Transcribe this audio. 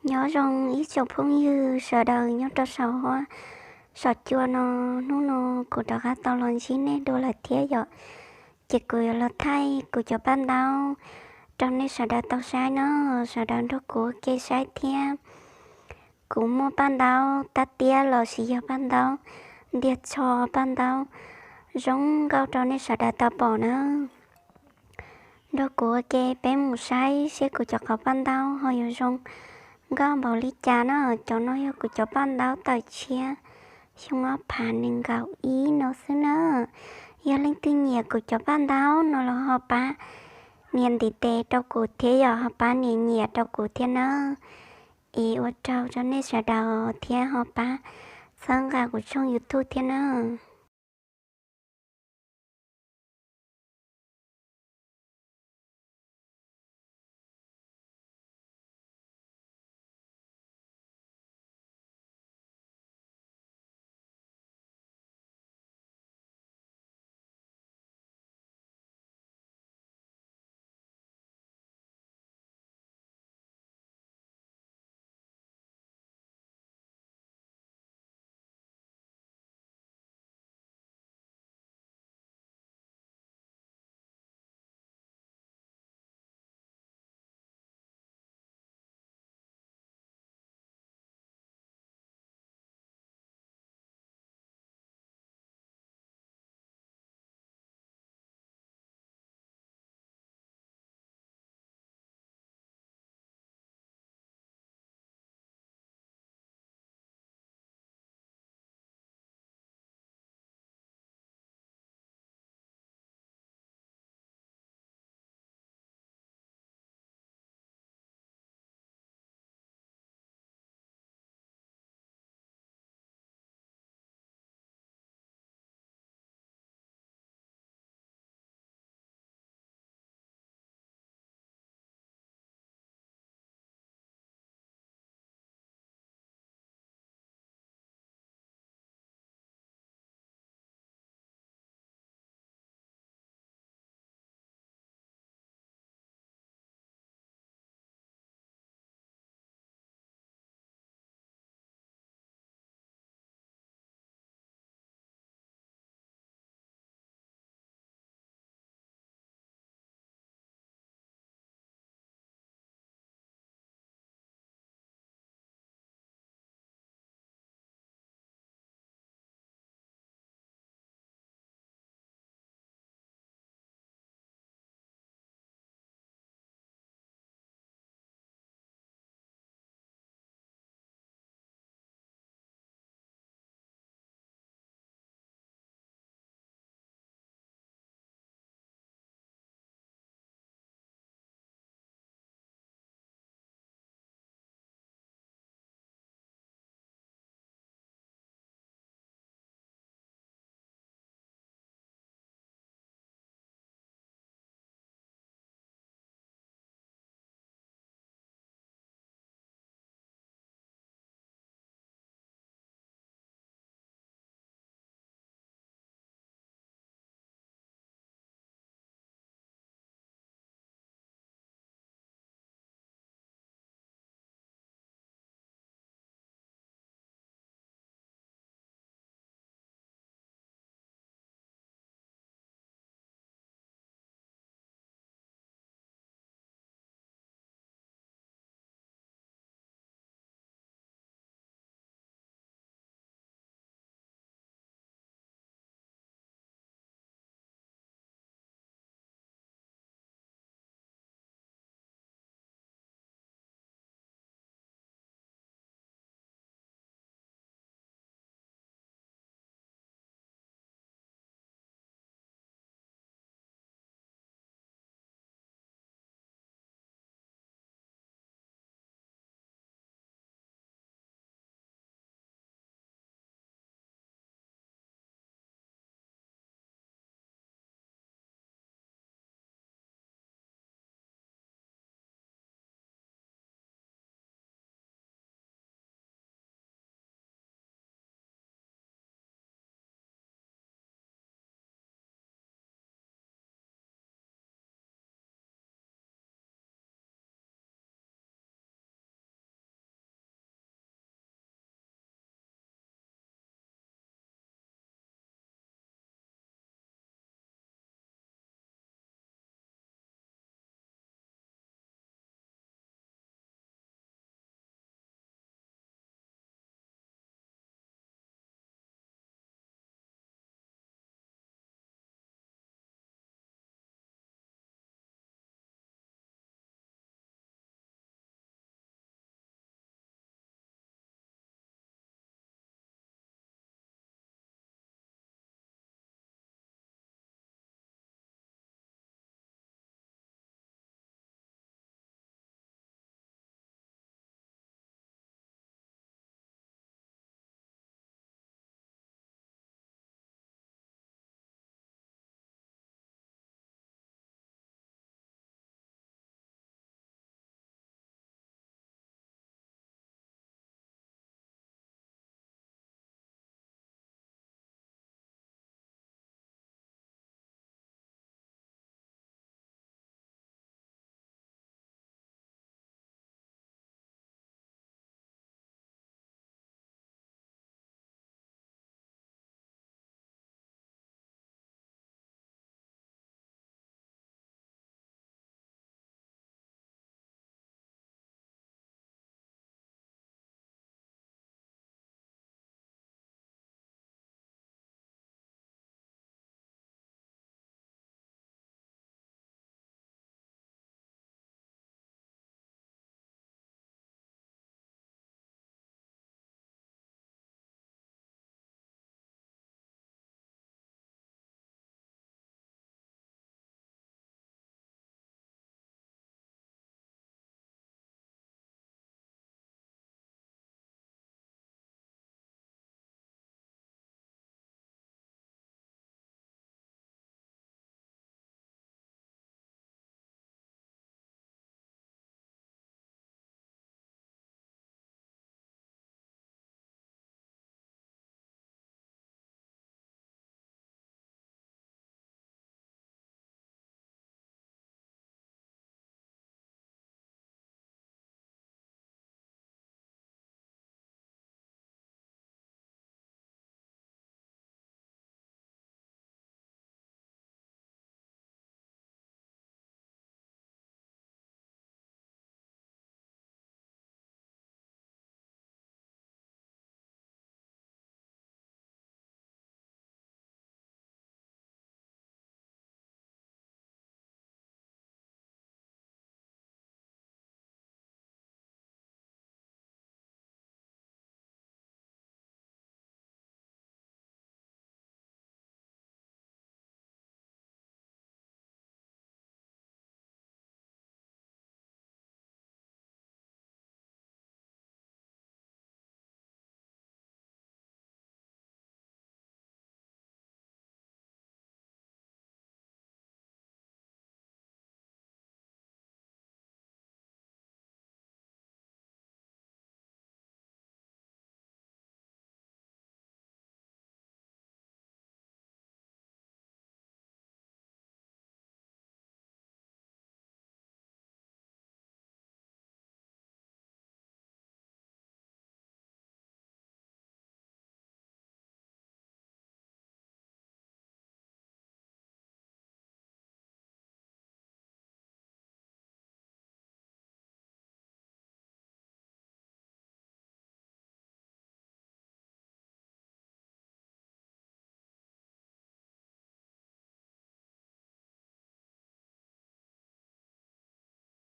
Nyob zoo ib tsoom phooj ywg sawv daws nyob rau saum huab saum cua no, hnub no kuv rov qab tau los ntsib nej dua lawm thiab yom. Ces kuv yuav los thaij kuv cov paj ntaub rau nej sawv daws tau saib no, sawv daws nrog kuv ua ke saib thiab. Kuv muaj paj ntaub tab tiab los sis yog paj ntaub ntiag tsho, paj ntaub zoo nkauj rau nej sawv daws tau pom na. Nrog kuv ua ke peb mus saib seb kuv cov qhov paj ntaub ho yuav zoo nkauj npaum li cas na. Cov no yog kuv cov paj ntaub tawm tshiab xyoo ob phav nees nkaum ib no xwb na. Yog leej twg nyiam kuv cov paj ntaub no los ho pab nias ntiv tes rau kuv thiab yom, ho pab nias nyiam rau kuv thiab nawb. Es ua tsaug rau nej sawv daws thiab ho pab txhawb nqa kuv tshooj YouTube thiab nawb.